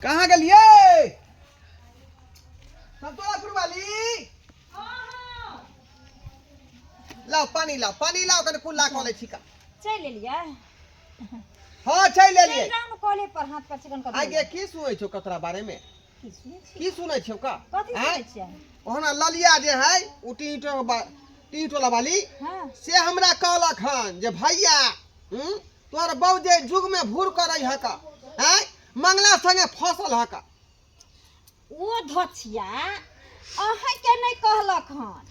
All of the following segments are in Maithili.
कहाँ गेलियै संतोलापुर वाली? लाओ पानी, लाओ पानी, लाओ। कने कुल्ला कऽ लै छी का। चलि एलियै? हाँ, चलि एलियै। चलि जाउ ने कॉले पर, हाथ पर चिकन कऽ। आगे की सुनै छौ कतरा बारे में? की सुनै छी? की सुनै छौ का? कथी? आँय? सुनै छियै? ओहना ललिया जे है ओ टीटो टोला वाली। हाँ। से हमरा कहलक हन जे भैया, तोहर बहू जे जुग में भूर करै हक हैं, मंगला संगे फसल हक। ओ धोछिया अहाँके नहि कहलक हन?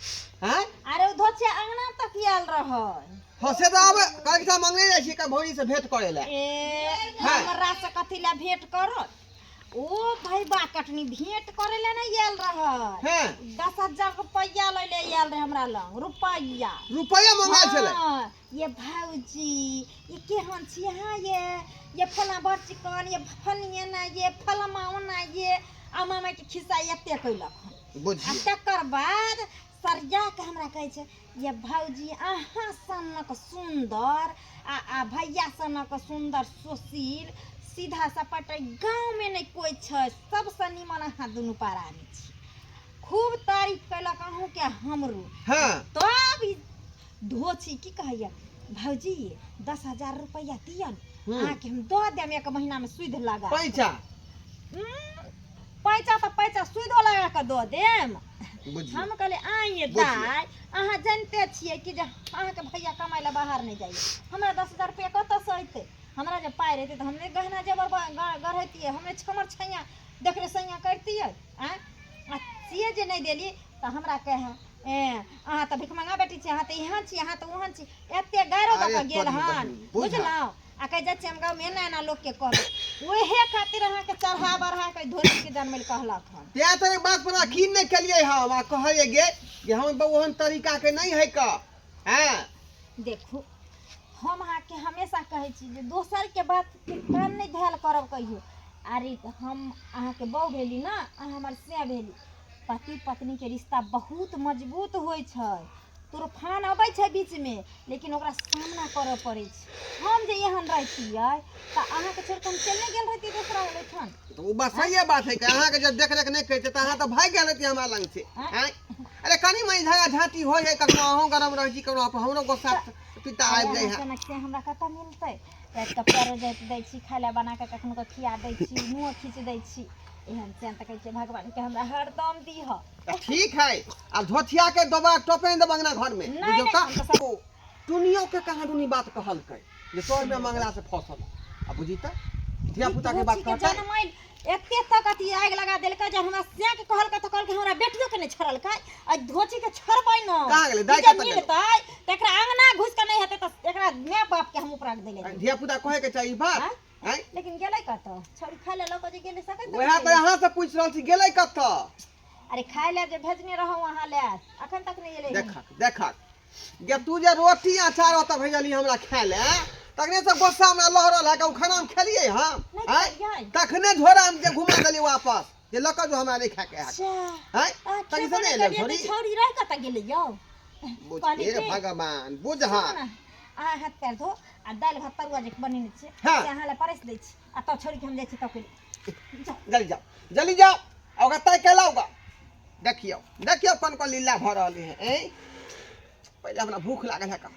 हैं? अरे, ओ धोछिया अंगना तक आयल रहै। हाँ, से तऽ आब काल्हि से मंगले जाइ छी भौजी से भेंट करे ला। ए। हाँ। हमरा से कथी ला भेंट करत ओ? भैबा कटनी भेंट करे ले नहीं आयल रहै। 10,000 रुपैआ लै ले आयल रहै हमरा लग, रुपैआ। रुपैआ मंगायल छलै? हाँ, ये भौजी, ये केहन छी अहाँ? ये फलां बड़ चिकन, ये फनिए ना, ये फलमा ओना, ये आ मामा के खिस्सा एते कैलक हन। आ बुझियौ। तकर बाद सरिया के हमरा कहै छै, ये भौजी, अहाँ सनक सुन्दर आ आ भैया सनक सुन्दर, सुशील, सीधा सपाटा गाँवमे नहि कोइ छै। सबसँ निमन अहाँ दुनू परानी छी। खूब तारीफ कैलक अहूँके, हमरो। तब ई धोछी की कहैया, भौजी, 10,000 रुपैआ दिअ ने, अहाँके हम दऽ देब एक महीनामे सुधि लगा। पैसा? पैसा तऽ पैसा, सुइदो लगा कऽ दऽ देम। बुझियौ। हम कहलियै, आइए बुझियौ। दाइ, अहाँ जनिते छियै कि जे अहाँके भैया कमाइ लए बाहर नहि जाइए। हमरा 10,000 रुपैआ कतऽसँ अयतै? हमरा जे पाइ रहितै तऽ हम नहि गहना जेवर गढ़ैतियै? हम नहि छमर छैया देखरे सैया करितियै? आँय, आ से जे नहि देली तऽ हमरा कहै, ए अहाँ तऽ भिखमंगा बेटी छी, अहाँ तऽ एहन छी, अहाँ तऽ ओहन छी। एते गाइरो दऽ अरे कऽ गेल तोरी हन। बहिन, बुझा। बुझलहुँ? आ कहै जाइ छियै हम गाँवमे एना एना लोकके कहबै। ओहे खातिर अहाँके चढ़ा बढ़ा कऽ धोतीके जनमै लए कहलक हन। तें तऽ बात पर यकीन नहि केलियै हम आ कहलियै गे जे हमर बहू ओहन तरीका के नहि है का। हैं? देखू, हम अहाँके हमेशा कहै छी जे दोसरके बातके कान नहि धयल करब कहियो। अरे, हम अहाँके बहू भेली ने, अहाँ हमर से भेली। पति पत्नीके रिश्ता बहुत मजबूत होइ छै। तूफान अबै छै बीचमे, लेकिन ओकरा सामना करऽ पड़ै छै। हम जे एहन रहितियै तऽ अहाँके छोड़ि कऽ हम चलि नहि गेल रहितियै दोसरा ओहिठाम। तऽ ओ बात सहिए बात है कि अहाँके जब देख रेख नहि करिते तऽ अहाँ तऽ भागि गेल रहितियै हमरा लग से। आँय? आँय? अरे, कनि मनि झगड़ा झाँटी होइ है, कखनो अहूँ गरम रहै छी, कखनो हमरो गुस्सा पित्ता आबि जाइ अहाँ है। सनक से हमरा कतऽ मिलतै? रातिके परो जाइत दै छी खाय लए बना कऽ, कखनो कऽ खिया दै छी, मुँह खींच दै छी। एहन सेहन तऽ कहै छियै भगवानके हमरा हरदम दीह। तऽ ठीक है, आब धोथिया के दोबारा टोपे नहि देब अंगना घर में। नहि, बुझियौ। नहि, तऽ हम तऽ सब- ओ टुनियो के कहाँ दुनी बात कहलकै जे तोर में मंगला से फसल आ बुझी तऽ धिया पुता के बात धोती के कहतै। जनमैल एते तक अथी आगि लगा देलकै जे हमरा सैं के कहलकै तऽ कहलकै हमरा बेटियो के नहि छोड़लकै। आ धोची के छोड़बै न। कहाँ गेलै? दाइ ई जे कतऽ गेलै? मिलतै तऽ एकरा अंगना घुसि कऽ नहि हेतै तऽ एकरा माय बाप के हम उपरा के देले। धिया पुता कहे के चाही ई बात? आँय? आँय? लेकिन गेलै कतऽ छौड़ी? खाय लए लऽ कऽ जे गेलै सकैत? वएह तऽ अहाँ से पूछि रहल छी, गेलै कतऽ? अरे, खाय लए जे भेजने रहौ अहाँ लए, अखन तक नहि एलै हन। देखक देखक गे, तू जे रोटी अचार ओतऽ भेजली हमरा खाय ले, तखने से गुस्सा हमरा लहरल है। ओ खाना हम खेलियै हम? नहि आँय? खेलियै। तखने झोरा हम जे घुमा देली वापस जे लऽ कऽ जो, हमरा नहि खाय के है। अच्छा। आँय? अहाँ तखने खेबो से नहि नहि एलै केलियै छोरी। तऽ छौड़ी रहि कतऽ गेलै यौ? बुझ कहली हे की, भगवान, बुझ। सुनू हाँ। ने, अहाँ हाथ पैर धो आ दालि भात तरुआ जे बनेने छियै से अहाँ लए परसि दै छी आ तब छोड़ि कऽ हम जाइ छी तब जाउ। जल्दी जाओ, जल्दी जाओ आ ओकरा तय के लाओ गा। देखियौ देखियौ, कोन कोन लीला भऽ रहल है। ऐं, पहिले हमरा भूख लागल है का,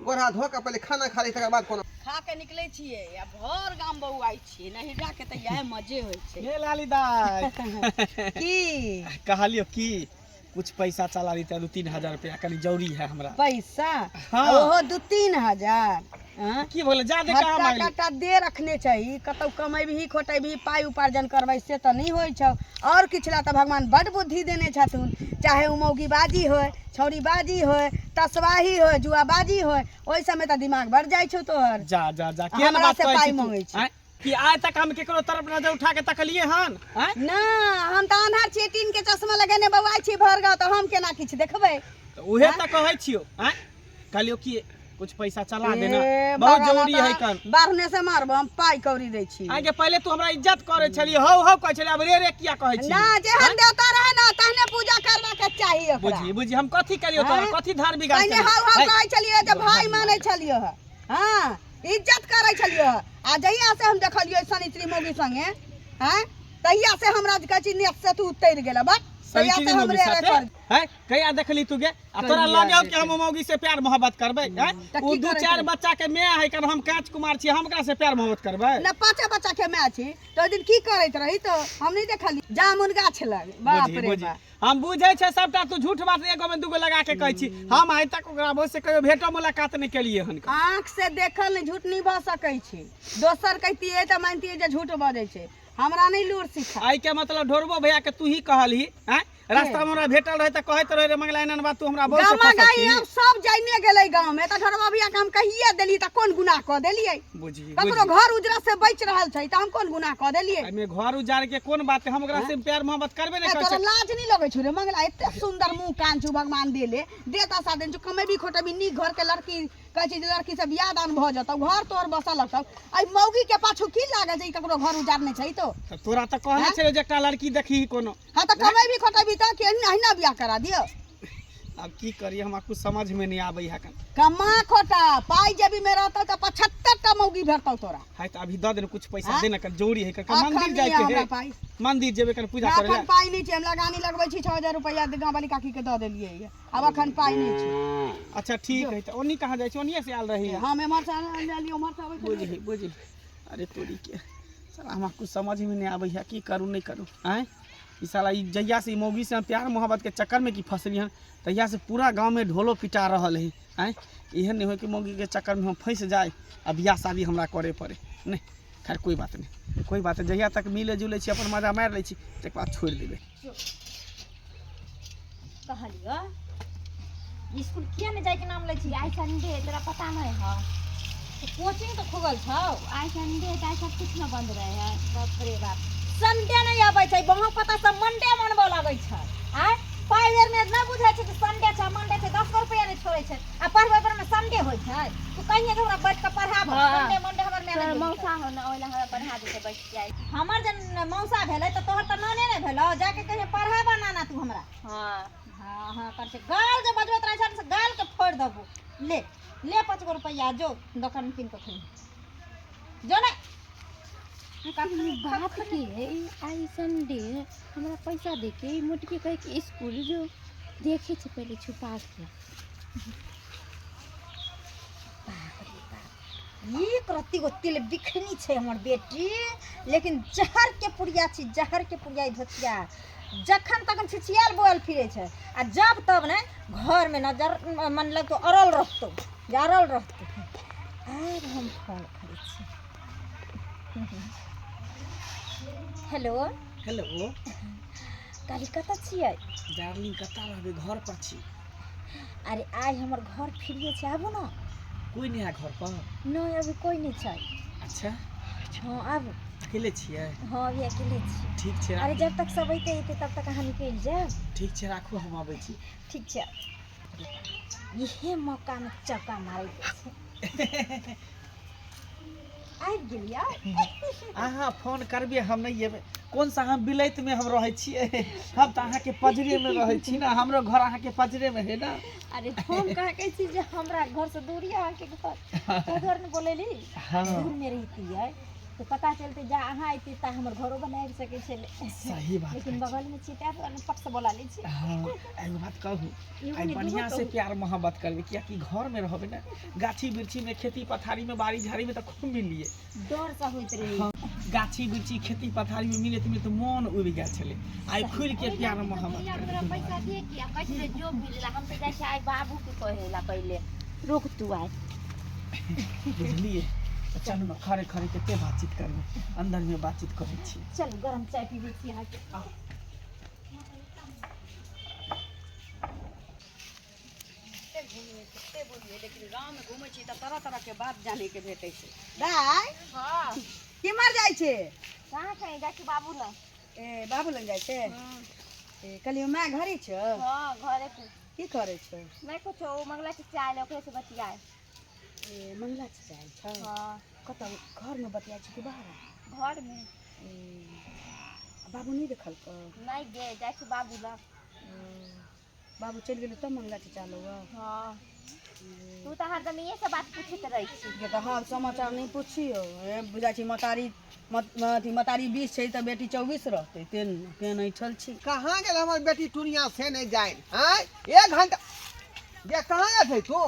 गोड़ हाथ धो कऽ पहिले खाना खा ली, तकर बाद कोनो खा के निकलै छियै आ भर गाम बौआइ छियै। नहिरा के तऽ इएह मजे होइ छै। हे लाली दाई। की? कहलियो कि कुछ पैसा चला देते, 2-3 हजार रुपया, कनी जरूरी है हमरा। पैसा? हाँ। ओहो 2-3 हजार? हाँ? की बोले, जादे कहाँ हट्टा मांगली? कट्टा दे रखने चाही। कतौ कमेबही खोटेबही, पाइ उपार्जन करबै, से तऽ नहि होइ छौ। आओर किछु ला तऽ भगवान बड्ड बुद्धि देने छथुन। चाहे ओ मौगीबाजी होय, छौड़ीबाजी होय, तसबाही होय, जुआबाजी होय, ओहि सबमे तऽ दिमाग बढ़ जाइ छौ तोहर। जा जा जा, केहन हमरा बात से कहै पाइ छी तू? मंगै छी। आँय? कि आइ तक हम केकरो तरफ नजर उठा के तकलिए हन? आँय? ना, हम तऽ अन्हार छियै, टीन के चश्मा लगेने बौआइ छी भर गाँव, तऽ हम केना किछु देखबै? तऽ उहे तऽ कहै छियौ। आँय, कहलियौ कि कुछ पैसा चला देना, ए, बहुत भगवान जरूरी है। तऽ कन बारहने से मारबो, हम पाइ कौड़ी दै छी। आगे पहिले तू हमरा इज्जत करे छली, हौ हौ कहै छली, अब रे रे किया कहै छी? ना, जेहन देवता रहे ना तहने पूजा करबा के चाही ओकरा। बुझी बुझी, हम कथी करियो तोरा? आँय? कथी धार बिगाड़ पहिने हौ हौ कहै छलियै जे भाय मानै छलियै हँ, हँ, इज्जत करै छलियै हँ। आ जहिया से हम देखलियै सनित्री मौगी संगे, हँ। तहिया से हमरा कहै छी नेत से तू उतरि गेल बस। तहिया सैंतीस से मौगी हमरे साथे कर हैं कहिया देखली तू गे? आ तोरा कहिया लगे कि हम मौगी से प्यार मोहब्बत करबै? हैं तऽ ओ की दू करैत चार रही? बच्चा के my है कर, हम कांच कुमार छी, हम ओकरा से प्यार मोहब्बत करबै? न पाँचे बच्चा के माय छी तऽ ओहि दिन की करैत रही तऽ हम नहि देखली जामुन गाछ लग। बाप बुझी रे बुझी बाप। हम बुझै छै सबटा, तू झूठ बात एगो में दूगो लगा के कहै छी। हम आइ तक ओकरा बहुत से कहियो भेटो मुलाकात नहि केलिए हन। आँख से देखल नहि झूठ नहि भऽ सकै छै। दोसर कहितियै तऽ मानितियै जे झूठ बजै छै, हमरा नहि लूर सिखा। आइ के मतलब ढोरबो भैया के तू ही कहलही हैं? रास्ता में हमरा भेटल रहे तऽ कहैत रहे रे मंगला एना बात, तू हमरा बहुत से गामा फंसल गाई छी। आब सब जाइने गेलै गाँव में, तऽ ढोरबा भैया के हम कहिए देली तऽ कोन गुनाह कऽ देलियै? बुझी ककरो घर उजरा से बचि रहल छै तऽ हम कोन गुनाह कऽ देलियै? एहिमे घर उजाड़ के कोन बात है? हम ओकरा से प्यार मोहब्बत करबे नहि ए, करै तोरा छै। लाज नहीं लगै छौ रे मंगला? एते सुंदर मुंह कान छौ भगवान देले देता सा देन छौ, कमेबी खोटेबी नीक घर के लड़की कहै छै जे लड़की से बियाह दान भऽ जेतौ, घर तोर बसऽ लगतौ। एहि मौगी के पाछू की लागल छै? ई ककरो घर उजाड़ नहि छै तो। तऽ तोरा तऽ कहने छलै जे एकटा लड़की देखी कोनो। हाँ तऽ कमेबी खोटेबी तऽ कि अहिना बियाह करा दियौ? आब की करिए, हमरा कुछ समझ में नहीं आबै है। कमा खोटा, पाइ जेबी में रहतौ तऽ 75 टा मौगी भेटतौ तोरा। है तऽ अभी दऽ देने कुछ पैसा। हाँ? दे ना कर, जरूरी है कर, अखन मंदिर नहि जाय के हमरा है। पाइ। मंदिर जेबे कर पूजा करे अखन ला। पाइ नहि छै। हम लगानी लगबै छी, 6000 रुपैआ गाँव वाली काकी के दऽ देलियै ये। आब अखन पाइ नहि छै। अच्छा ठीक है, तऽ ओनी कहाँ जाइ छी? ओनिये से आयल रही? हम एम्हर से आयल, ओम्हर से आबै छलियै। बुझी बुझी। अरे तोरी के साला, हमरा कुछ समझ में नहीं आबै है, की करूँ नहीं करूँ। आँय ई साला ई जहिया से ई मौगी से हम प्यार मोहब्बत के चक्कर में की फंसली हन, तहिया से पूरा गांव में ढोलो पिटा रहल है। आँय एहन नहीं हो कि मौगी के चक्कर में हम फंस जाए आ बियाह शादी हमरा करे पड़े। नहीं खैर कोई बात नहीं, कोई बात नहीं, जहिया तक मिले जुले छी अपन मजा मारि लै छी, तकर बाद छोड़ि देबै। कहलियो स्कूल किया नहीं जाए के नाम लै छी? आइ संडे है, तोरा पता नहीं है? कोचिंग तो खुगल छौ। आइ संडे है, आइ सब कुछ न बंद रहे है। बाप रे बाप, संडे नहीं आबै छै, बहुत पता सब मंडे मनबऽ लगै छै। आँय पाइ बेर में नहि बुझै छै कि संडे छै मंडे छै, 10 रुपया नहि छोड़ै छै आ पढ़बै पर में संडे होइ छै। तू कहिए जे हमरा बैठ के पढ़ाब। हाँ। संडे मंडे हमर तोहर मैनेज। मौसा हो ना, ओहि ला हमरा पढ़ा देते बैठ जाय। हमर जे मौसा भेलै तऽ तोहर तऽ नाने नहि भेलौ, जाके कहिए पढ़ाबऽ नाना तू हमरा। हाँ। हाँ हाँ कर छै, गाल जे बजबैत रहै छै से गाल के फोड़ि देबो। ले ले 5 गो रुपैआ, जो दोकान में कीन कऽ खइहे, जो ने। बात की है, ई आइ संडे हमरा पैसा दे के ई मोटकी कहे कि स्कूल जो, देखे छै पहले छुपा के। एक रत्ती गो तिल बिखनी छै हमर बेटी, लेकिन जहर के पुड़िया छी, जहर के पुड़िया। ई धोतिया जखन तखन छिछियाल बोअल फिरै छै आ जब तब ने घर में नजर मन लगतो अरल रहतो, जे अरल रहतो। आब हम फोन करै छी। हेलो। हेलो। काल्हि कतऽ छियै? डार्लिंग, कतऽ रहबै, घर पर छी। अरे आइ हमर घर फ्रीये छै, आबू ने। कोई नहीं है घर पर? नहि, अभी कोई नहि छै। अच्छा। हँ आबू। अकेले छियै? हँ, अभी अकेले छी। ठीक छै। अरे राखू। जब तक सब अइते अइते तब तक अहाँ निकलि जायब। ठीक छै, राखू, हम अबै छी। ठीक छै, इहे मौकामे चौका मारैके छै। आबि गेलियै। अहाँ फोन करबियै हम नहि एबै? कोन सा हम बिलैत में हम रहै छियै? हम तऽ अहाँके पजरे में रहै छी ने, हमरो घर अहाँके पजरे में है ना। अरे हम कहाँ कहै छी जे हमरा घरसँ दूर यऽ अहाँके घर, ताहि दुआरे ने बोलेली। हाँ। दूर में रहितियै तऽ पता चलतै, जा अहाँ अयती तऽ हमर घरो वाला आबि सकै छलै। सही बात लेकिन कहै छी। बगल में छियै ताहि दुआरे पट से बोला लै छी। हाँ, एगो बात कहू? एगो आइ नहि, दूगो बढ़िआँ से कहू। प्यार मोहब्बत करबै, कियाकि घर में रहबै ने, गाछी वृक्षी में खेती पथारी में बाड़ी झाड़ी में तऽ खूब मिलियै। डर सा होइत रहै। हाँ, गाछी वृक्षी खेती पथारी में मिलैत मिलैत मोन उबि गेल छलै, आइ खुलि के प्यार मोहब्बत भैया करबै। हमरा पैसा दे के आ कहै छै जो मिलला, हम तऽ जाइ छै आइ बाबू के कहे ला, पहिले रोक तू आइ। बुझलियै? तऽ चलू ने, खड़े खड़े कते बातचीत करबै, अंदर में बातचीत करै छी। चलू, गरम चाय पीबै छी अहाँके। कते बोलिए, लेकिन गाँव में घूमै छी तऽ तरह तरह के बात जाने के भेटै छै। दाइ। हाँ। केम्हर जाइ छै? कहाँ कहीं जाइ छै, बाबू लग। ए बाबू लग जाइ छै? ए कहलियै माय घरे छौ? हाँ, घरे पे। की करै छौ? नहीं कुछो, ओ मंगला चाचा आयल, ओकरे से बतियाए। ए मंगला चाचा आयल छौ? हाँ। कतऽ, घरमे बतियाइ छै कि बाहर? घर में। ए आ बाबू नहि देखलकौ? नहीं गे, जाइ छै बाबू लग। बाबू चलि गेलै तब मंगला चाचा लग? हाँ। तू तऽ हरदम इहे सब बात पूछैत रहै छी। के तऽ हाल समाचार नहि पुछियौ। ए बुझाइ छी मतारी अथी मतारी 20 छै तऽ बेटी 24 रहतै। तेन केहन ऐठल छी। कहाँ गेल हमर बेटी टुनिया से नहि जाय? आँय, एक घंटा गे, कहाँ गेल छै तू?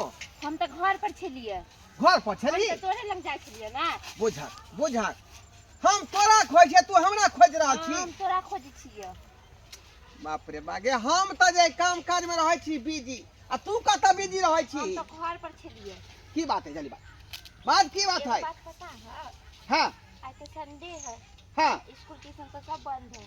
हम तऽ घर पर छलियै। घर पर छली? हम तऽ तोरे लग जाइ छलियै ने। बुझक बुझक, हम तोरा खोज छियै, तू हमरा खोजि रहल छी। हम तोरा खोजै छियै। बाप रे बागे, हम तऽ जे काम काज में रहै छी बिजी, आ तू कतऽ बिजी रहै छी? हम तऽ घर पर छलियै। की बात है? जल्दी बात बात, की बात एगो है? बात पता है? हाँ। आइ तऽ संडे है। हाँ। स्कूल ट्यूशन तऽ सब बंद है।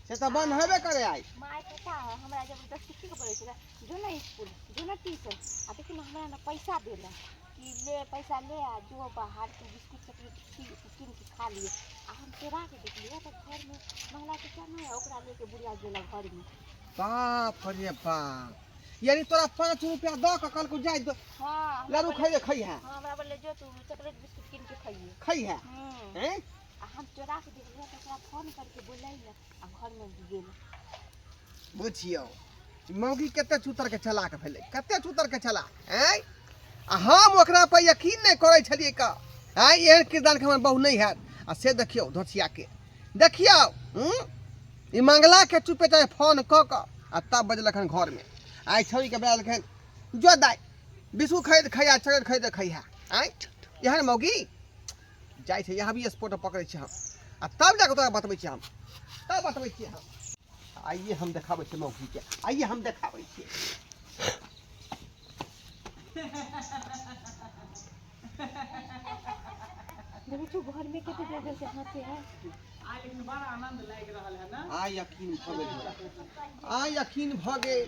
से तऽ बंद हेबे करे आइ। माय पता है, हमरा जबरदस्ती की बोलै छलै, जो ना स्कूल, जो ना ट्यूशन। आ देखी ना, हमरा ना पैसा देलक कि ले पैसा ले आ जो बाहर तू बिस्कुट चॉकलेट कीन के खा लिए। आ हम चोरा के देखलियै तऽ घर में मंगला चाचा नहीं है, ओकरा लेके बुढ़िया गेल घर में। बाप रे बाप, यानी तोरा 5 रुपया दऽ कऽ कहलकौ जाय दो। हाँ, हमरा लड्डू बोले। खैले खैहे। हाँ, हमरा बोले जो तू चॉकलेट बिस्कुट कीन के खाइए। खैहे। हैं? आ हम चोरा के देखलियै तऽ ओकरा फोन करके बोलैले आ घर में गेल। बुझियौ मौगी कते चूतर के चलाक भेलै, कते चूतर के चलाक। आँय, आ हम ओकरा पर यकीन नहि करै छलियै का। आँय, एहन किरदानके हमर बहु नहि हैत। आ से देखियौ धोसिया के, देखियौ। ई मंगला के चुपे चाहे फोन कऽ कऽ आ तब बजलक हन घरमे। आइ छौड़ीके बजा जो दाइ बिस्कुट खरीद खैया, चॉकलेट खरीद खैहा। आँय, एहन मौगी जाइ छै। यहाँ भी स्पॉट पकड़ै छियै हम आ तब जाकऽ तोरा बतबै छियै हम, तब बतबै छियै हम। आइए हम देखाबै छियै मौगीके, आइए हम देखाबै छियै। देखै छौ घर में कते जोर जोर से हंसे है। आइ लेकिन बड़ा आनंद लागि रहल है ना? आ यकीन भऽ गेल हमरा, आ यकीन भऽ गेल।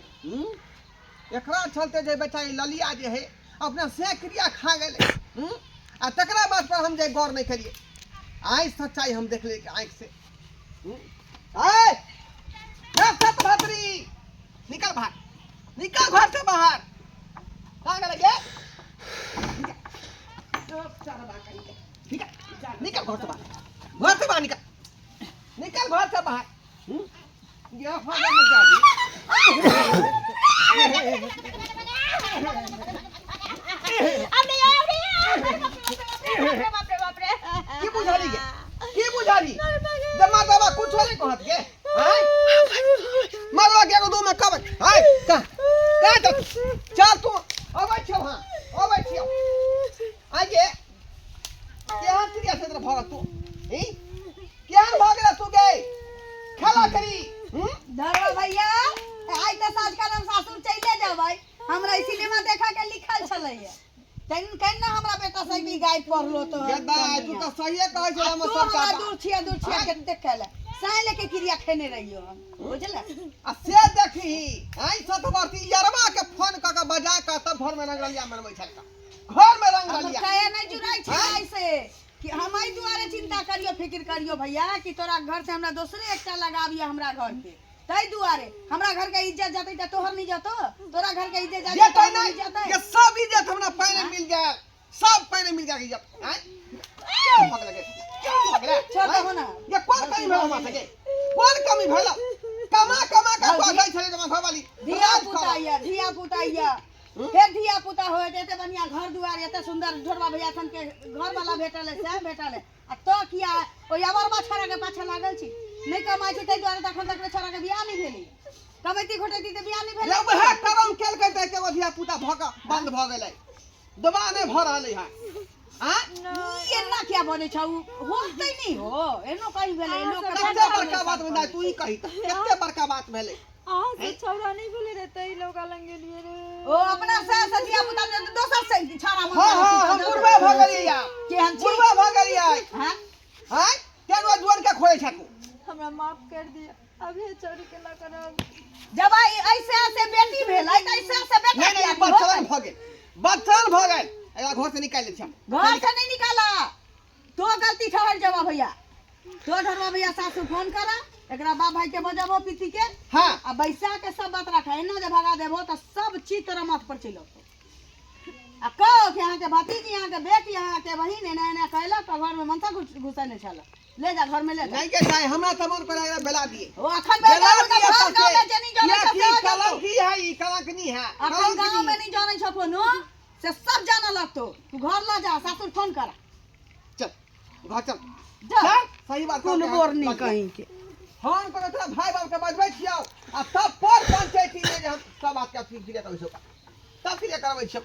एकरा चलते जे बेटा ई ललिया जे है अपना से क्रिया खा गेलै। आ तकरा बाद पर हम जे गौर नहि केलियै, आइ सच्चाई हम देख लेलियै आँखि से। आय सतभद्री, निकल बाहर, निकल घर से बाहर। कहाँ गेलै गे? निकल, निकल घर से बाहर, घर से बाहर निकल, निकल घर से बाहर। ये फायदा मत जा दी। बाप रे बाप रे, की बुझाली गे, की बुझाली? जब माता कुछ नहीं कहत गे। आय मरवा के एगो दू में कब आय कहाँ कहाँ चल चल तू, अबै छियौ। हाँ, अबै छियौ। आय गे, केहन क्रिया क्षेत्र भऽ गेल तू? ई केहन भऽ गेल तू गे? खेला करी। धरवा भैया, आइ तऽ साँझका हम सासुर चलिए जेबै। हमरा ई सिनेमा देखऽ के लिखल छलैया, तैन केन ना हमरा बेटा से भी गाय पढ़लो तो। गे दाइ, तू तऽ सहिए कहै छौ। तू हमर हमरा दूर छिया, दूर छिया के देखे ले साई लेके क्रिया खेने रहियो हम, बुझल? आ से देखी, आइ सतवर्ती यरवा के फोन कऽ के बजा कऽ तब घर में रंगरलिया मनबै छल, घर में हमर रंगरलिया। काया नहीं जुड़ाई छै ऐसे कि हम एहि दुआरे चिंता करियो, फिक्र करियो भैया कि तोरा घर से हमरा दोसरे एकटा लगाबिया हमरा घर के। ताहि दुआरे हमरा घर के इज्जत जतै तऽ तोहर नहीं जतो, तोरा घर के इज्जत जे जतै तो तऽ हमर नहीं नहीं जतै। ये सब इज्जत हमरा पानी मिल जाए, सब पानी मिल जाए इज्जत। आँय, क्यों भग लगे, क्यों भग ले? छोड़ दहो ना। ये कौन कमी भेल हमरा सके? कौन कमी भेल? कमा कमा के भौजी। तो छले जमा घरवाली धिया राज पुता करब। या धिया पुता या फेर धिया पुता होय, एते बढ़िया घर दुआर, एते सुंदर ढोरबा भैया सन के घर वाला भेटल है, सएह भेटल है, आ तो किया ओहि अबरबा छोड़ा के पाछा लागल छी? नहि कमाइ छी ताहि दुआरे तऽ एखन तक छोड़ा के बियाह नहि भेलै। कमैती घोटैती तऽ बियाह नहि रे भेलै। वएह करम केलकै तऽ एके गो धिया पुता भऽ कऽ बंद भऽ गेलै, दोबारा नहि भऽ रहलै है। आँय, ई एना किया बजै छौ? होतै नहि हो, एनो कहीं भेलै लोक के। कते बड़का बात भेलै, तू ही कही तऽ कते बड़का बात भेलै? अहाँ से छौड़ा नहीं भेले रहे तै लोग लंग गेलिए रे। ओ अपना से से धिया पुता ने दोसर से छाड़ा मन। हाँ हाँ, हम बुढ़बा भऽ गेलियै या केहन छी? बुढ़बा भऽ गेलियै। हाँ। आँय, तें दुआर के खोलै छै तू? हमरा माफ कर दिया, अभी चोरी के ना करब। जब आई ऐसे ऐसे बेटी भेलै तऽ ऐसे ऐसे बेटा नहीं नहीं, किया बच्चन होतै? भऽ गेल, बच्चन भऽ गेल, एकरा घर से निकालि दै छी हम। घर से नहीं निकाला तो गलती ठहर जबा भैया। तो ढरवा भैया, सासू फोन करा, एकरा बाप भाई के बजाबो, पीती के। हाँ। आ बैसा के सब बात रखा। एना जे भगा देबो तऽ सब चीज तोरा माथ पर चलि औतौ। आ कहो कि अहाँके भतीजी, अहाँके बेटी, अहाँके बहिन एना एना कहलक तऽ घरमे मनसा घुसने छल। ले जा, घर में ले जा। नहीं के जाए, हमरा तऽ मन पर एकरा बेला दिए। ओ अखन बेला बेटा दिए घर सबके। गाँव में जे नहीं जानै ये छौ की सेहो जतौ। कलंक ही है, ई कलंक नहीं है। अखन कलंक गाँव में नहीं। नहीं जानै छौ कोनो, से सब जाना लगतो। तू घर ल जा, सासुर फोन कर। चल घर चल। जा। चल, सही बात। कोन बोरनी कहीं के। हम कोनो तोरा भाई बाप के बजबै छियौ आ तब पर पंचायती में जे हम सब बात के अथी क्लियर करै छियौ, तब क्लियर करबै छियौ।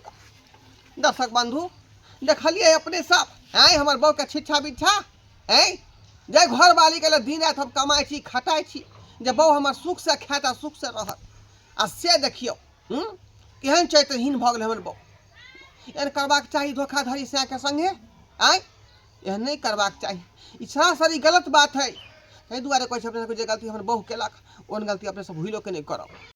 दर्शक बंधु, देखलियै अपने सब आँय हमर बहू के छिच्छा बिच्छा। आँय जे घरवाली के लेल दिन राति हम कमाइ छी खटाइ छी जे बहू हमर सुख से खायत आ सुख से रहत, आ से देखियौ केहन चरित्रहीन भऽ गेलै हमर बहू। एहन करबाक चाही धोखाधड़ी सएके सङ्गे? आँय, एहन नहि करबाक चाही, ई सरासरी गलत बात है। ताहि दुआरे कहै छी अपने सबके, जे गलती हमर बहू केलक ओहन गलती अपने सब भूलो के नहि करब।